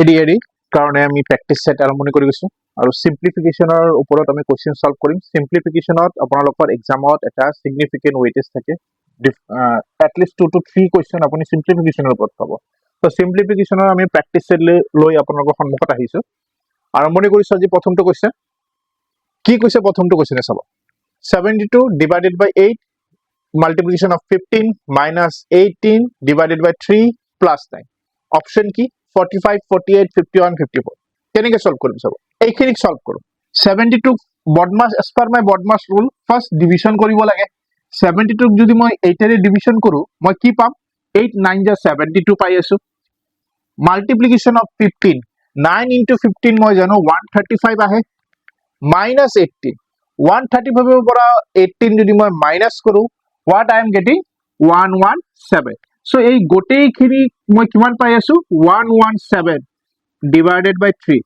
ADRE কাৰণে আমি practice set আৰম্ভণি কৰি গৈছোঁ আৰু চিম্প্লিফিকেশ্যনৰ ওপৰত আমি কুৱেশ্যন চল্ভ কৰিম। চিম্প্লিফিকেশ্যনত আপোনালোকৰ এক্সামত এটা ছিগনিফিকেণ্ট ৱেইটেজ থাকে। At least two to three question আপুনি চিম্প্লিফিকেশ্যনৰ ওপৰত পাব। ত' চিম্প্লিফিকেশ্যনৰ আমি প্ৰেক্টিচ ছেট লৈ আপোনালোকৰ সন্মুখত আহিছোঁ। আৰম্ভণি কৰিছোঁ আজি। প্ৰথমটো কুৱেশ্যন কি কৈছে? প্ৰথমটো কুৱেশ্যনে চাব, 72 divided by 8 multiplication of 15 minus 18 divided by 3 plus 9। Option কি? 45, 48, 51, 54। কেনেকে সলভ কৰিম চাব। এইখিনিক সলভ কৰোঁ। 72 বদমাছ, as per my BODMAS rule, first division কৰিব লাগে। 72 যদি মই এইটেৰে ডিভিশ্যন কৰোঁ, মই কি পাম? 8 9 za 72 পাই আছো। Multiplication of 15, 9 into 15 মই জানো 135 আহে। মাইনাছ 18, 135ৰ পৰা 18 যদি মই মাইনাছ কৰোঁ, what I am getting? 117। So এই গোটেইখিনি মই কিমান পাই আছো? 117 divided by 3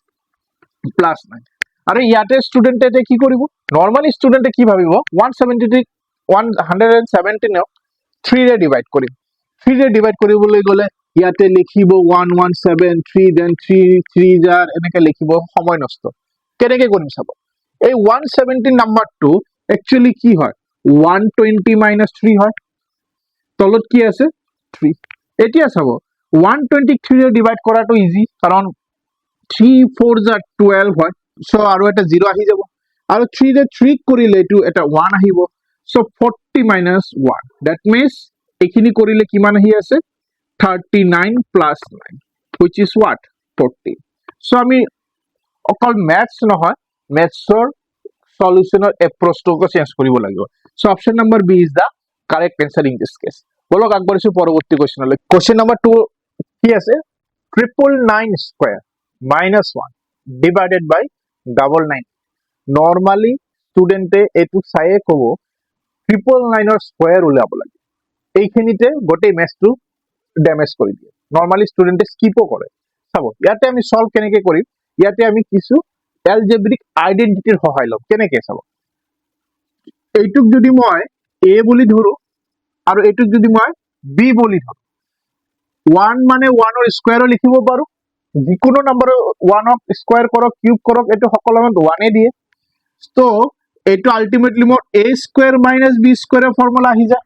plus 9। আৰু ইয়াতে ষ্টুডেণ্টে এতিয়া কি কৰিব? নৰ্মেলি ষ্টুডেণ্টে কি ভাবিব? ওৱান ছেভেণ্টি 117ক থ্ৰীৰে ডিভাইড কৰিম। থ্ৰীৰে ডিভাইড কৰিবলৈ গ'লে ইয়াতে লিখিব 117 3, then 3 3 za, এনেকে লিখিব, সময় নষ্ট। কেনেকে কৰিম চাব। এই 117 নাম্বাৰটো একচুৱেলি কি হয়? 120 মাইনাছ 3 হয়। তলত কি আছে? থ্ৰী। এতিয়া চাব, 120ক থ্ৰীৰে ডিভাইড কৰাটো ইজি, কাৰণ 3 4 za 12 হয়। চ' আৰু এটা জিৰ' আহি যাব আৰু থ্ৰীৰে থ্ৰীক কৰিলে এইটো এটা ওৱান আহিব। So 40 minus 1, that means এইখিনি কৰিলে কিমান আহি আছে? 39 plus 9, which is what? 40। So আমি অকল মেথছ নহয়, মেথছৰ চলিউশ্যনৰ এপ্ৰ'চটোকো চেঞ্জ কৰিব লাগিব। So option number B is the correct answer in this case. বলক, আগবাঢ়িছো পৰৱৰ্তী কুৱেশ্যনলৈ। কুৱেশ্যন নম্বৰ 2 কি আছে? 999 square minus 1 divided by 99। Normally ষ্টুডেণ্টে এইটো চায়ে ক'ব, 999ৰ স্কুৱেৰ উলিয়াব লাগে। এইখিনিতে গোটেই মেথছটো ডেমেজ কৰি দিয়ে। নৰ্মালি ষ্টুডেণ্টে স্কিপো কৰে। চাব, ইয়াতে আমি চল্ভ কেনেকে কৰিম? ইয়াতে আমি কিছু এলজেব্ৰিক আইডেন্টিটিৰ সহায় ল'ম। কেনেকে চাব। এইটোক যদি মই এ বুলি ধৰো আৰু এইটোক যদি মই বি বুলি ধৰো, ওৱান মানে ওৱানৰ স্কুৱেৰো লিখিব পাৰো। যিকোনো নাম্বাৰৰ ওৱানক স্কুৱেৰ কৰক, কিউব কৰক, এইটো সকলো ওৱানে দিয়ে। ত' এইটো আল্টিমেটলি মোৰ এ স্কুৱেৰ মাইনাছ বি স্কুৱেৰৰ ফৰ্মুলা আহি যায়।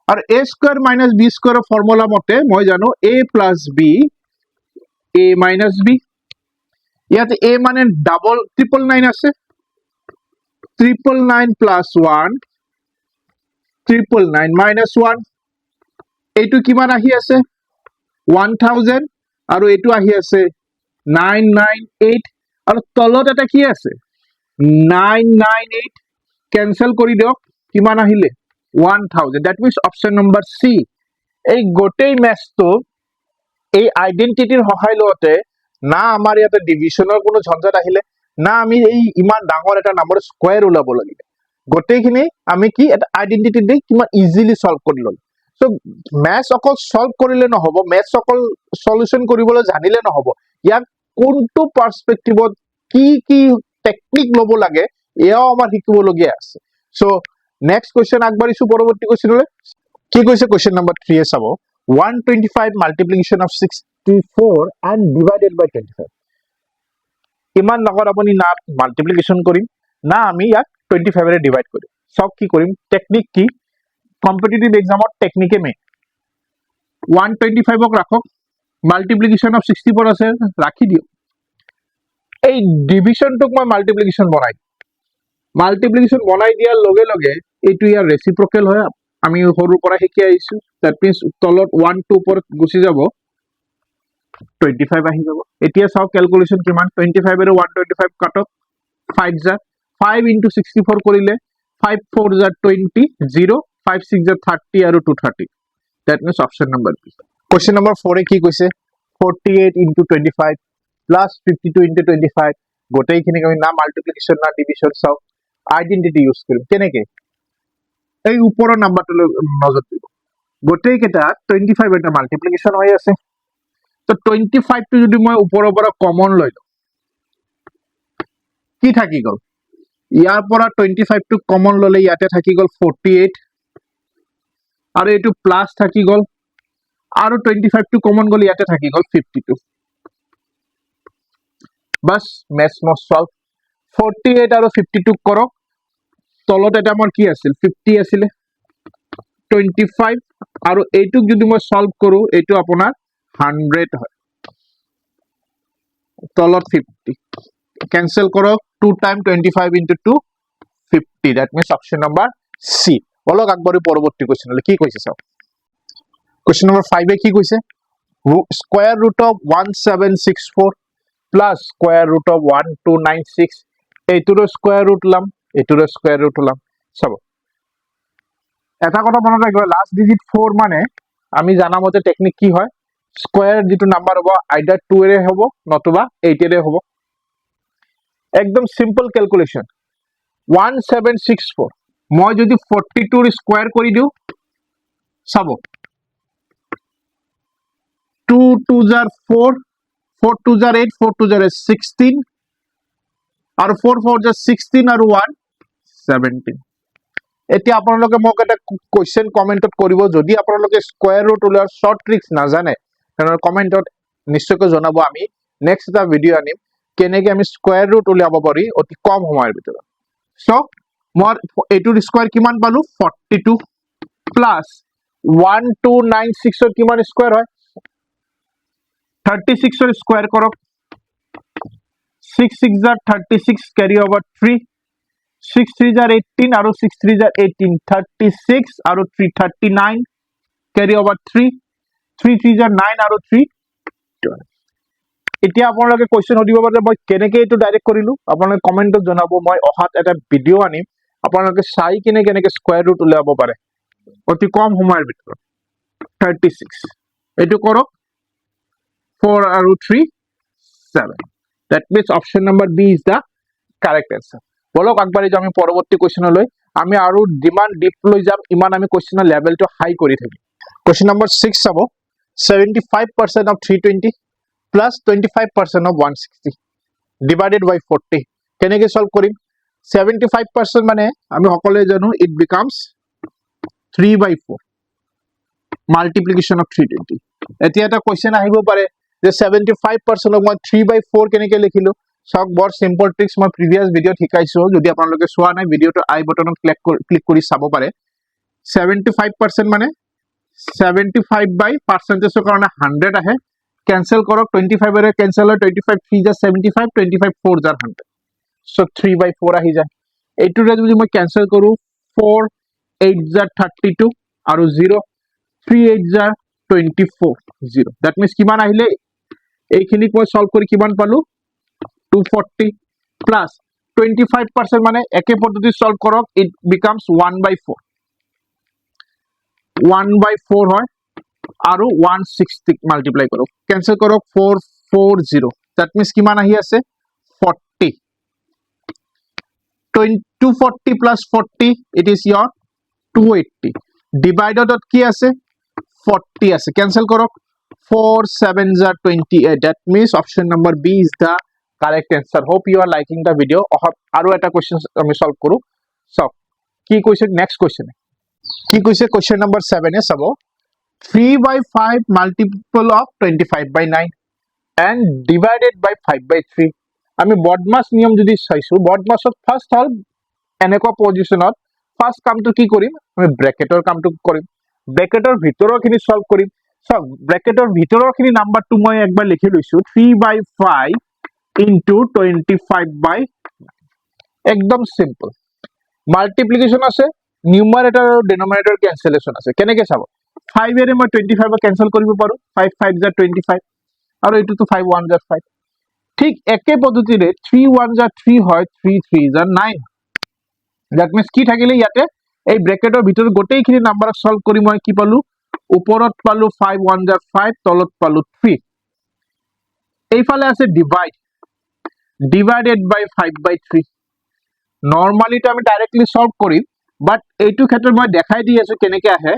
আৰু এ স্কুৱেৰ মাইনাছ বি স্কুৱেৰৰ ফৰ্মুলা মতে মই জানো a plus b, a minus b। ইয়াতে এ মানে 999 আছে, 999 plus 1, 999 minus 1। এইটো কিমান আহি আছে? 1000। আৰু এইটো আহি আছে 998। আৰু তলত এটা কি আছে? 998। কেনচেল কৰি দিয়ক। কিমান আহিলে? 1000। That means option number C। এই গোটেই মেথছটো এই আইডেন্টিটিৰ সহায় লওঁতে না আমাৰ ইয়াতে ডিভিশ্যনৰ কোনো ঝঞ্ঝাট আহিলে, না আমি এই ইমান ডাঙৰ এটা নাম্বাৰ স্কুৱেৰ ওলাব লাগিলে। গোটেইখিনি আমি কি এটা আইডেন্টিটি দি কিমান ইজিলি চল্ভ কৰি ল'লো। চ' মেথছ অকল চল্ভ কৰিলে নহ'ব, মেথছ অকল চলিউশ্যন কৰিবলৈ জানিলে নহ'ব, ইয়াক কোনটো পাৰ্চপেক্টিভত কি কি টেকনিক ল'ব লাগে, এয়াও আমাৰ শিকিবলগীয়া আছে। চ' নেক্সট কুৱেশ্যন আগবাঢ়িছো। পৰৱৰ্তী কুৱেশ্যনলৈ কি কৈছে? কুৱেশ্যন নম্বৰ 3য়ে চাব, 125 multiplication of 64 and divided by 25। ইমান ডাঙৰ আপুনি না মাল্টিপ্লিকেশ্যন কৰিম, না আমি ইয়াক 25ৰে ডিভাইড কৰিম। চাওক কি কৰিম, টেকনিক কি। Competitive এক্সামত টেকনিকে main. 125ক ৰাখক, মাল্টিপ্লিকেশ্যন অফ 64 আছে, ৰাখি দিয়ক। এই ডিভিশ্যনটোক মই মাল্টিপ্লিকেশ্যন বনাই দিম। মাল্টিপ্লিকেশ্যন বনাই দিয়াৰ লগে লগে এইটো ইয়াৰ ৰেচিপ্ৰকেল হয়। আমি সৰুৰ পৰা শিকি আহিছো। That means তলত ওৱানটো ওপৰত গুচি যাব, 25 আহি যাব। এতিয়া চাওক কেলকুলেশ্যন কিমান। 25ৰে 125 কাটক, 5 za 5 into 64 কৰিলে 5 4 za 20, 0, 5 6 za 30 আৰু 2 30। That means option number B। Question number 4ে কি কৈছে? 48 into 25 plus 52 into 25। গোটেইখিনিক আমি না মাল্টিপ্লিকেশ্যন না ডিভিশ্যন, চাওক, আইডেন্টিটি ইউজ কৰিম। কেনেকে? এই ওপৰৰ নাম্বাৰটোলৈ নজৰ দিব। গোটেইকেইটা 25 এটা মাল্টিপ্লিকেশ্যন হৈ আছে। তো 25টো যদি মই ওপৰৰ পৰা কমন লৈ লওঁ, কি থাকি গ'ল? ইয়াৰ পৰা 25টো কমন ল'লে ইয়াতে থাকি গ'ল 48 আৰু এইটো প্লাছ থাকি গ'ল আৰু 25টো কমন গ'ল, ইয়াতে থাকি গ'ল 52। বাছ, মেথছ মই চল্ভ। 48 আৰু 52 কৰক। তলত এটা মোৰ কি আছিল? 50 আছিলে, 25 আৰু এইটোক যদি মই চল্ভ কৰোঁ, এইটো আপোনাৰ 100 হয়। তলত 50, কেনচেল কৰক। Two time 25 into 2, 50. That means option number C. বলক আগবাঢ়ি পৰৱৰ্তী কুৱেশ্যনলৈ। কি কৈছে চাওক। কুৱেশ্যন নম্বৰ ফাইভে কি কৈছে? Square root of 1764 plus square root of 1296. এইটোৰো square root ল'ম, এইটোৰো স্কুৱেৰ ৰুট ল'ম। চাব, এটা কথা মনত ৰাখিব, লাষ্ট ডিজিট ফ'ৰ মানে আমি জানা মতে টেকনিক কি হয়? স্কুৱেৰ যিটো নাম্বাৰ হ'ব, আইডাৰ টুৱেৰে হ'ব নতুবা এইটেৰে হ'ব। একদম চিম্পল কেলকুলেশ্যন। 1764 মই যদি 42ৰ স্কুৱেৰ কৰি দিওঁ, চাব, two twos are four, four twos are eight, four twos are 16 আৰু ফ'ৰ ফ'ৰ জাৰ 16 আৰু ওৱান 17। এতিয়া আপোনালোকে মোক এটা কুৱেশ্যন কমেণ্টত কৰিব। যদি আপোনালোকে স্কুৱেৰ ৰুট ওলোৱাৰ শ্বৰ্ট ট্ৰিক্স নাজানে, তেনেহ'লে কমেণ্টত নিশ্চয়কৈ জনাব। আমি নেক্সট এটা ভিডিঅ' আনিম, কেনেকে আমি স্কুৱেৰ ৰুট উলিয়াব পাৰি অতি কম সময়ৰ ভিতৰত। চ' মই এইটোৰ স্কুৱেৰ কিমান পালো? 42 প্লাছ 1296ৰ কিমান স্কুৱেৰ হয়? 36ৰ স্কুৱেৰ কৰক। Six six are 36, carry over three. Six threes are 18 আৰু six threes are 18, 36 আৰু three 39, carry over three. Three threes are 9 আৰু থ্ৰী। এতিয়া আপোনালোকে কুৱেশ্যন সুধিব পাৰে, মই কেনেকে এইটো ডাইৰেক্ট কৰিলো? আপোনালোকে কমেণ্টত জনাব। মই অহাত এটা ভিডিঅ' আনিম, আপোনালোকে চাই কিনে কেনেকে স্কুৱেৰ ৰুট উলিয়াব পাৰে অতি কম সময়ৰ ভিতৰত। 36, এইটো কৰক, ফ'ৰ আৰু three seven. That means option number B is the correct answer. বলক আগবাঢ়ি যাওঁ আমি পৰৱৰ্তী কুৱেশ্যনলৈ। আমি আৰু যিমান ডিপ লৈ যাম, ইমান আমি কুৱেশ্যনৰ লেভেলটো হাই কৰি থাকিম। কুৱেশ্যন নম্বৰ ছিক্স চাব। 75% of 320 plus 25% of 160 divided by 40. কেনেকে চল্ভ কৰিম? 75% মানে আমি সকলোৱে জানো, it becomes three by four multiplication of 320. এতিয়া এটা কুৱেশ্যন আহিব পাৰে যে 75%ক মই থ্ৰী বাই ফ'ৰ কেনেকে লিখিলো? চাওক, বৰ চিম্পল ট্ৰিক্স, মই প্ৰিভিয়াছ ভিডিঅ'ত শিকাইছো। যদি আপোনালোকে চোৱা নাই, ভিডিঅ'টো আই বটনত ক্লিক কৰি চাব পাৰে। 75% মানে 75 বাই পাৰ্চেণ্টেজৰ কাৰণে 100 আহে। কেনচেল কৰক, 25ৰে কেনচেল হয়। 25 threes are 75, 25 fours are 100, so three by four আহি যায়। এইটোৰে যদি মই কেনচেল কৰোঁ, four eights are 32 আৰু zero, three eights are 24, zero. That means কিমান আহিলে? এইখিনিক মই চল্ভ কৰি কিমান পালো? 240 plus 25% মানে একে পদ্ধতি চল্ভ কৰক, it becomes one by four. One by four হয় আৰু 160ক মাল্টিপ্লাই কৰক। কেনচেল কৰক, four four zero. That means কিমান আহি আছে? 40. 240 plus 40, it is your 280. ডিভাইডেডত কি আছে? 40 আছে। কেনচেল কৰক, four sevens are 28. That means option number B is the correct answer. Hope you are liking the video. অহা আৰু এটা কুৱেশ্যন আমি চল্ভ কৰোঁ। চাওক কি কৈছে। নেক্সট কুৱেশ্যন কি কৈছে? কুৱেশ্যন নম্বৰ ছেভেনে চাব, three by five multiple of 25 by nine and divided by five by three. আমি বদমাছ নিয়ম যদি চাইছো, বদমাছত ফাৰ্ষ্ট হ'ল এনেকুৱা পজিশ্যনত ফাৰ্ষ্ট কামটো কি কৰিম? আমি ব্ৰেকেটৰ কামটো কৰিম। ব্ৰেকেটৰ ভিতৰৰখিনি চল্ভ কৰিম। চাওক, ব্ৰেকেটৰ ভিতৰৰখিনি নাম্বাৰটো মই একবাৰ লিখি লৈছো, three by five into 25 by, একদম চিম্পল। মাল্টিপ্লিকেশ্যন আছে, নিউমাৰেটৰ আৰু ডেনমিনেটৰ কেনচেলেশ্যন আছে। কেনেকে চাব, ফাইভেৰে মই 25ক কেনচেল কৰিব পাৰো। Five fives are 25 আৰু এইটোতো ফাইভ ওৱান জাৰ ফাইভ। ঠিক একে পদ্ধতিৰে থ্ৰী ওৱান জাৰ থ্ৰী হয়, three threes are nine. That means কি থাকিলে ইয়াতে? এই ব্ৰেকেটৰ ভিতৰত গোটেইখিনি নাম্বাৰক চল্ভ কৰি মই কি পালো? ওপৰত পালো ফাইভ ওৱান জাৰ ফাইভ, তলত পালো থ্ৰী। এইফালে আছে divide, divided by five by three. নৰ্মালিটো আমি ডাইৰেক্টলি চল্ভ কৰিম, বাট এইটো ক্ষেত্ৰত মই দেখাই দি আছো কেনেকে আহে।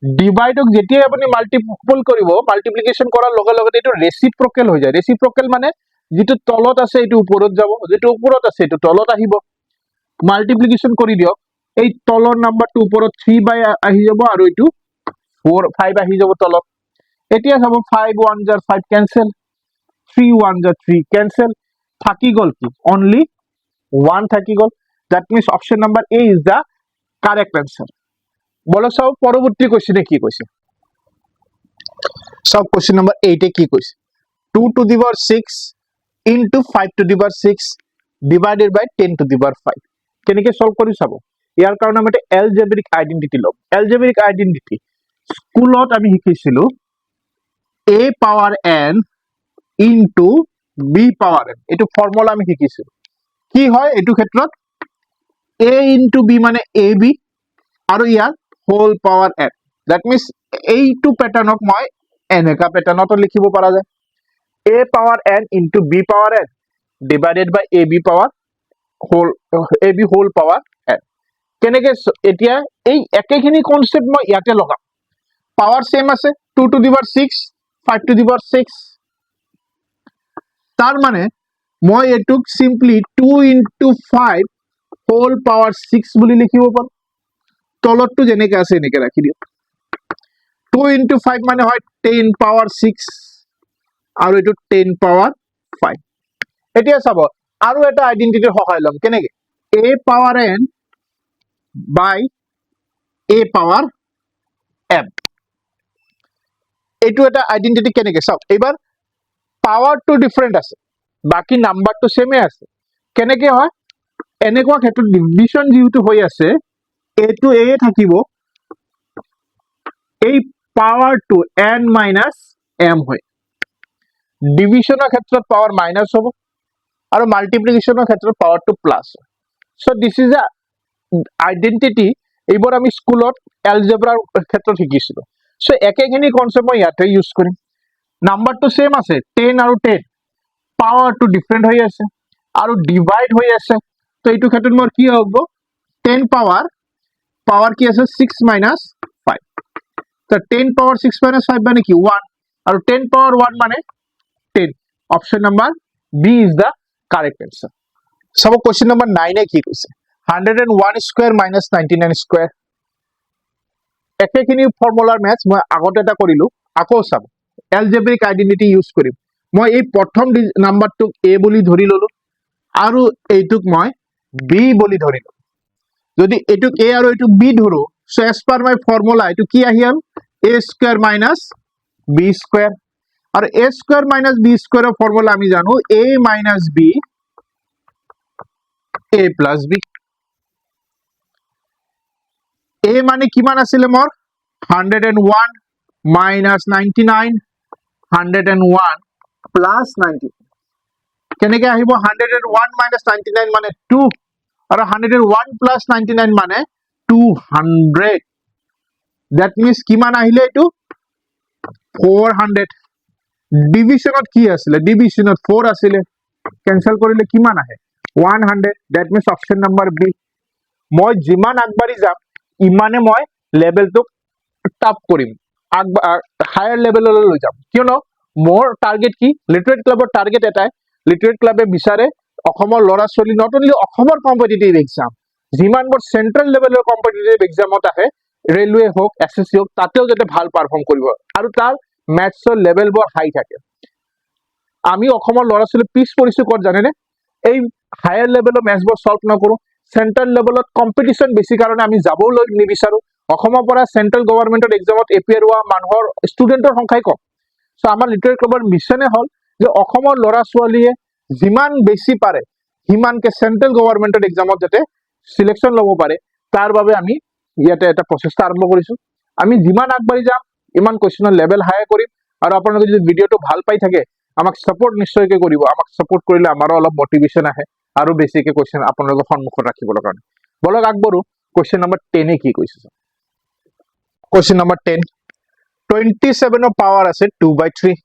ডিভাইডক যেতিয়াই আপুনি মাল্টিপল কৰিব, মাল্টিপ্লিকেশ্যন কৰাৰ লগে লগে এইটো ৰেচিপ্ৰকেল হৈ যায়। ৰেচিপ্ৰকেল মানে যিটো তলত আছে এইটো ওপৰত যাব, যিটো ওপৰত আছে এইটো তলত আহিব। মাল্টিপ্লিকেশ্যন কৰি দিয়ক, এই তলৰ নাম্বাৰটো ওপৰত থ্ৰী বাই আহি যাব আৰু এইটো ফ'ৰ ফাইভ আহি যাব তলত। এতিয়া চাব, five ones are five cancel, three ones are three cancel. থাকি গ'ল কি? অনলি ওৱান থাকি গ'ল। That means option number A is the correct answer. বলো চাওঁ পৰৱৰ্তী কুৱেশ্যনে কি কৈছে। চাওক, কুৱেশ্যন নম্বৰ এইটে কি কৈছে? Two to the power six into five to the power six divided by 10 to the power five. কেনেকে চল্ভ কৰি চাব। ইয়াৰ কাৰণে আমি এটা এলজেব্ৰিক আইডেন্টিটি ল'ম। এলজেব্ৰিক আইডেন্টিটি স্কুলত আমি শিকিছিলো, a power n into b power n। এইটো ফৰ্মুলা আমি শিকিছিলো। কি হয় এইটো ক্ষেত্ৰত? এ ইনটু বি মানে এ বি আৰু ইয়াৰ whole power N. That means এইটো পেটাৰ্ণক মই এনেকা পেটাৰ্ণতো লিখিব পৰা যায়, a power n into b power n divided by a b power whole a b whole power n। কেনেকে এতিয়া এই একেখিনি কনচেপ্ট মই ইয়াতে লগাম। পাৱাৰ চেম আছে, two to the power six, five to the power six। তাৰ মানে মই এইটোক simply two into five whole power six বুলি লিখিব পাৰো। তলতটো যেনেকে আছে এনেকে ৰাখি দিওঁ। টু ইনটু ফাইভ মানে হয় টেন পাৱাৰ ছিক্স আৰু এইটো টেন পাৱাৰ ফাইভ। এতিয়া চাব, আৰু এটা আইডেন্টিটিৰ সহায় ল'ম। কেনেকে? A power n by a power m। এইটো এটা আইডেন্টিটি। কেনেকে চাওক, এইবাৰ পাৱাৰটো ডিফাৰেণ্ট আছে, বাকী নাম্বাৰটো ছেমে আছে। কেনেকে হয়? এনেকুৱা ক্ষেত্ৰত ডিভিশ্যন যিহেতু হৈ আছে, এইটো এ থাকিব, এই পাৱাৰটো এন মাইনাছ এম হয়। ডিভিশ্যনৰ ক্ষেত্ৰত পাৱাৰ মাইনাছ হ'ব আৰু মাল্টিপ্লিকেশ্যনৰ ক্ষেত্ৰত পাৱাৰটো প্লাছ হয়। So this is a identity। এইবোৰ আমি স্কুলত এলজেব্ৰাৰ ক্ষেত্ৰত শিকিছিলো। চ' একেখিনি কনচেপ্ট মই ইয়াতে ইউজ কৰিম। নাম্বাৰটো ছেম আছে, 10 আৰু 10, পাৱাৰটো ডিফাৰেণ্ট হৈ আছে আৰু ডিভাইড হৈ আছে। তো এইটো ক্ষেত্ৰত মোৰ কি হ'ব? 10 পাৱাৰ, পাৱাৰ কি আছে? Six minus five. তো 10 পাৱাৰ ছিক্স মাইনাছ ফাইভ মানে কি? ওৱান। আৰু টেন পাৱাৰ ওৱান মানে 10। Option number B is the correct answer. চাব, কুৱেশ্যন নম্বৰ নাইনে কি কৈছে? 101 square minus 99 square। একেখিনি ফৰ্মুলাৰ মেথছ মই আগতে এটা কৰিলো। আকৌ চাব, এলজেব্ৰিক আইডেন্টিটি ইউজ কৰিম। মই এই প্ৰথম নাম্বাৰটোক এ বুলি ধৰি ললো আৰু এইটোক মই বি বুলি ধৰিলো। যদি এইটোক এ আৰু এইটোক বি ধৰো, so as per my formula এইটো কি আহি গ'ল? A square minus b square। আৰু এ স্কুৱেৰ মাইনাছ বি স্কুৱেৰৰ ফৰ্মুলা আমি জানো, a minus b, a plus b। A মানে কিমান আছিলে মোৰ? 101 minus 99, 101 plus 90। কেনেকে আহিব? 101 মাইনাছ 99 মানে টু আৰু 101 প্লাছ 99 মানে 200। That means কিমান আহিলে এইটো? 400। ডিভিশ্যনত কি আছিলে? ডিভিশ্যনত ফ'ৰ আছিলে। কেনচেল কৰিলে কিমান আহে? 100। That means option number B। মই যিমান আগবাঢ়ি যাম, ইমানে মই লেভেলটোক টাফ কৰিম, আগ হায়াৰ লেভেললৈ লৈ যাম। কিয়নো মোৰ টাৰ্গেট কি? লিটাৰেট ক্লাবৰ টাৰ্গেট এটাই। লিটাৰেট ক্লাবে বিচাৰে অসমৰ ল'ৰা ছোৱালী, not only অসমৰ কম্পিটিটিভ এক্সাম, যিমানবোৰ চেন্ট্ৰেল লেভেলৰ কম্পিটিটিভ এক্সামত আহে, ৰেলৱে হওক, এছএছচি হওক, তাতেও যাতে ভাল পাৰফৰ্ম কৰিব আৰু তাৰ মেথছৰ লেভেলবোৰ হাই থাকে। আমি অসমৰ ল'ৰা ছোৱালী পিছ পৰিছো ক'ত জানেনে? এই হায়াৰ লেভেলৰ মেথছবোৰ চল্ভ নকৰো। চেন্ট্ৰেল লেভেলত কম্পিটিশ্যন বেছি কাৰণে আমি যাবও লৈ নিবিচাৰো। অসমৰ পৰা চেন্ট্ৰেল গভৰ্ণমেণ্টৰ এক্সামত এপিয়াৰ হোৱা মানুহৰ, ষ্টুডেণ্টৰ সংখ্যাই কম। চ' আমাৰ লিটাৰেট ক্লাবৰ মিছনে হ'ল যে অসমৰ ল'ৰা ছোৱালীয়ে যিমান বেছি পাৰে সিমানকে চেন্ট্ৰেল গভৰ্ণমেণ্টৰ এক্সামত যাতে চিলেকশ্যন ল'ব পাৰে, তাৰ বাবে আমি ইয়াতে এটা প্ৰচেষ্টা আৰম্ভ কৰিছো। আমি যিমান আগবাঢ়ি যাম, ইমান কুৱেশ্যনৰ লেভেল হাই কৰিম। আৰু আপোনালোকে যদি ভিডিঅ'টো ভাল পাই থাকে, আমাক ছাপৰ্ট নিশ্চয়কৈ কৰিব। আমাক ছাপৰ্ট কৰিলে আমাৰো অলপ মটিভেশ্যন আহে আৰু বেছিকে কুৱেশ্যন আপোনালোকৰ সন্মুখত ৰাখিবলৈ কাৰণে। বলক আগবাঢ়ো। কুৱেশ্যন নম্বৰ টেনে কি কৈছে? কুৱেশ্যন নম্বৰ 10, 27ৰ পাৱাৰ আছে 2/3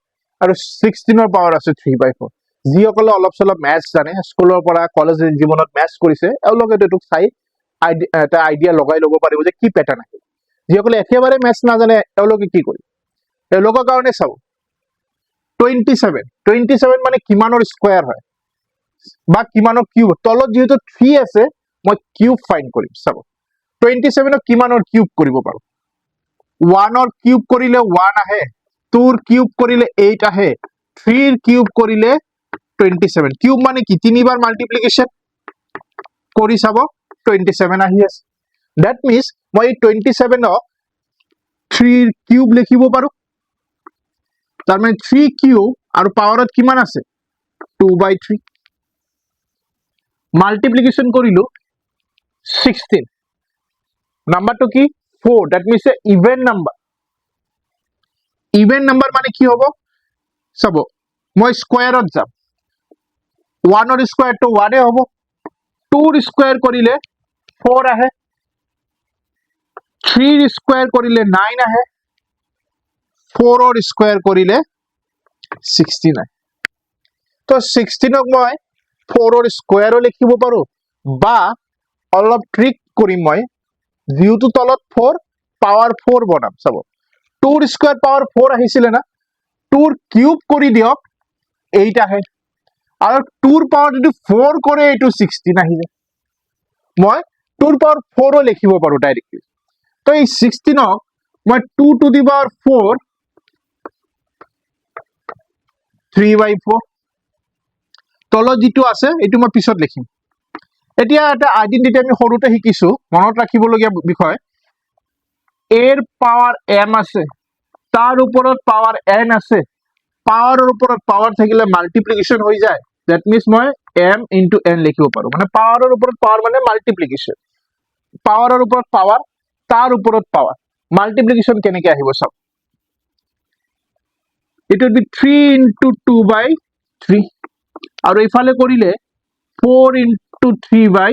আৰু 16ৰ পাৱাৰ আছে 3/4। যিসকলে অলপ চলপ মেথছ জানে, স্কুলৰ পৰা কলেজ জীৱনত মেথছ কৰিছে, এওঁলোকে এইটোক চাই এটা আইডিয়া লগাই ল'ব পাৰিব যে কি পেটাৰ্ণ আহিব। যিসকলে একেবাৰে মেথছ নাজানে, এওঁলোকে কি কৰিব? এওঁলোকৰ কাৰণে চাব, 27, 27 মানে কিমানৰ স্কুৱেৰ হয় বা কিমানৰ কিউব? তলত যিহেতু থ্ৰী আছে, মই কিউব ফাইণ্ড কৰিম। চাব, 27ক কিমানৰ কিউব কৰিব পাৰো? ওৱানৰ কিউব কৰিলে ওৱান আহে, টুৰ কিউব কৰিলে এইট আহে, থ্ৰীৰ কিউব কৰিলে 27। কিউব মানে কি? তিনিবাৰ মাল্টিপ্লিকেশ্যন কৰি চাব, 27 আহি আছে। That means মই এই 27ক থ্ৰীৰ কিউব লিখিব পাৰো। তাৰমানে থ্ৰী কিউব আৰু পাৱাৰত কিমান আছে? 2 বাই 3। মাল্টিপ্লিকেশ্যন কৰিলো 16। নাম্বাৰটো কি? 4। That means a even number. Even number মানে কি হ'ব চাব, মই স্কোৱাৰত যাম। ওৱানৰ স্কোৱাৰটো ওৱানে হ'ব, টুৰ স্কোৱাৰ কৰিলে ফ'ৰ আহে, থ্ৰীৰ স্কোৱাৰ কৰিলে নাইন আহে, ফ'ৰৰ স্কোৱাৰ কৰিলে 16 আহে। তো 16ক মই ফ'ৰৰ স্কোৱাৰো লিখিব পাৰো বা অলপ ট্ৰিক কৰিম মই। যিহেতু তলত ফ'ৰ, পাৱাৰ ফ'ৰ বনাম। চাব, টুৰ স্কোৱাৰ পাৱাৰ ফ'ৰ আহিছিলে না? টুৰ কিউব কৰি দিয়ক, এইট আহে। আৰু টুৰ পাৱাৰ যদি ফ'ৰ কৰে, এইটো 16 আহি যায়। মই টুৰ পাৱাৰ ফ'ৰো লিখিব পাৰো ডাইৰেক্টলি। তো এই 16ক মই two to the power four, 3 by 4। তলত যিটো আছে, এইটো মই পিছত লিখিম। এতিয়া এটা আইডেন্টিটি আমি সৰুতে শিকিছো, মনত ৰাখিবলগীয়া বিষয়। এৰ পাৱাৰ এম আছে, তাৰ ওপৰত পাৱাৰ এন আছে। পাৱাৰৰ ওপৰত পাৱাৰ থাকিলে মাল্টিপ্লিকেশ্যন হৈ যায়। That means মই এম ইনটু এন লিখিব পাৰো। মানে পাৱাৰৰ ওপৰত পাৱাৰ মানে মাল্টিপ্লিকেশ্যন। পাৱাৰৰ ওপৰত পাৱাৰ, তাৰ ওপৰত পাৱাৰ, মাল্টিপ্লিকেশ্যন কেনেকে আহিব চাওক। It will be 3 into 2 by 3 আৰু এইফালে কৰিলে 4 into 3 by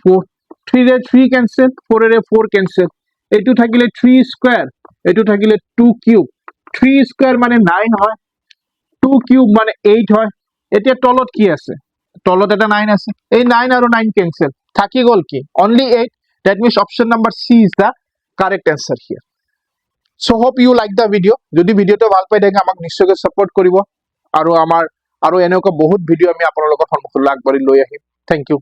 4। 3 ৰে 3 কেনচেল, 4 ৰে 4 কেনচেল। এইটো থাকিলে 3 স্কোৱাৰ, এইটো থাকিলে 2 কিউব। 3 স্কোৱাৰ মানে 9 হয়, 2 কিউব মানে 8 হয়। এতিয়া তলত কি আছে? তলত এটা 9 আছে। এই 9 আৰু 9 কেনচেল, থাকি গ'ল কি? Only 8। That means option number C is the correct answer here. So hope you like the video. যদি ভিডিঅ'টো ভাল পাই থাকে, আমাক নিশ্চয়কৈ ছাপোৰ্ট কৰিব আৰু আমাৰ আৰু এনেকুৱা বহুত ভিডিঅ' আমি আপোনালোকৰ সন্মুখলৈ আগবাঢ়ি লৈ আহিম। Thank you.